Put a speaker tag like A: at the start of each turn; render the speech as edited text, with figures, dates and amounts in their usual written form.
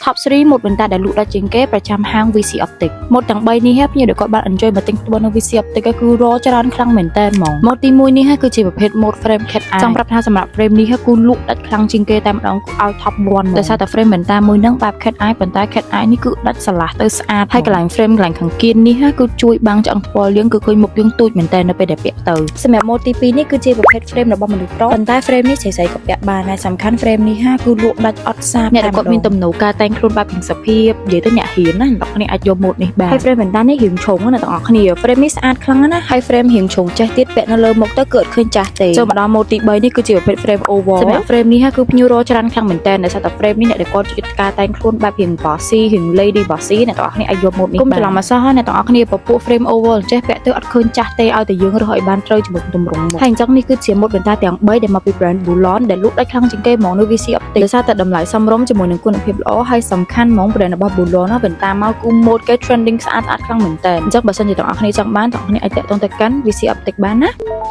A: Top 3ម៉ូដវ៉ែនតាដែលលក់ដាច់ជាងគេប្រចាំហាង VC Optic។ ម៉ូដទាំង3នេះភ្ញៀវដែលគាត់បាន enjoy មកទិញផ្ទាល់នៅ VC Optic គឺរច្រើនខ្លាំងមែនតើហ្មងម៉ូដទី1នេះគឺជាប្រភេទម៉ូដ frame cat eye ចង់ប្រាប់ថាសម្រាប់ frame នេះគឺលក់ដាច់ខ្លាំងជាងគេតែម្ដងគឺឲ្យ top 1ដោយសារតែ frame វ៉ែនតាមួយហ្នឹងបែប cat eye ប៉ុន្តែ cat eye នេះគឺដាច់ស្រឡះទៅស្អាតហើយកន្លែង frame កន្លែងខាងគៀននេះគឺជួយបាំងឆ្អឹងថ្ពាល់យើងគឺឃើញមុខយើងទូចមែនតើនៅពេលដែលពាក់ទៅសម្រាប់ម៉ូដទី2នេះគឺជាប្រភេទ frame របស់មនុស្សប្រុសប៉ុន្តែ frame នេះស្រីៗក៏ពាក់បានដែរសំខាន់ frame នេះហាគឺលក់ដាច់អត់សាបអ្នកដែលគាត់មានទំនោរការតែងខ្លួនបែបពិសភាពនិយាយទៅអ្នកហ៊ានណាអ្នកគ្នាអាចយកម៉ូដនេះបានហើយ frame វ៉ែនតានេះរៀងឆុងណាទាំងអស់គ្នា frame នេះស្អាតខ្លាំងណាស់ហើយ frame រៀងឆុងចេះទៀតពាក់នៅលើមុខទៅគឺអត់ឃើញចាស់ទេចូលមកដល់ម៉ូដទី3នេះគឺជាប្រភេទ frame oval សម្រាប់ frame នេះហាគឺភ្ញៀវរកច្រើនខ្លាំងមែនតើដោយសារតែ frame នេះអ្នកដែលគាត់ចូលចិត្តការតែងខ្លួនបែបរៀង bossy រៀង lady bossy អ្នកទាំងអស់គ្នាអាចយកម៉ូដនេះបានកុំច្រឡំអសោះអ្នកទាំងអស់គ្នាពពួក frame oval ចេះពាក់ទៅអត់ឃើញចាស់ទេឲ្យតែយើងរើសឲ្យបានត្រូវជាមួយទម្រង់មុខហើយអញ្ចឹងនេះគឺជាម៉ូដវ៉ែនតាទាំង3ដែលមកពី brand Bolon ដែលលក់ដាច់ខ្លាំងជាងគេហ្មងនៅ VC Optic ដោយសារតែតម្លៃសមរម្យជាមួយនឹងគុណភាពល្អហើយសំខាន់ហ្មង brand របស់ Bolon ណាវ៉ែនតាមកគឺម៉ូដគេ trending ស្អាតស្អាតខ្លាំងមែនតើអញ្ចឹងបើសិនជាទាំងអស់គ្នាចង់បានទាំងអស់គ្នាអាចតាក់ទងទៅកាន់ VC Optic បានណា។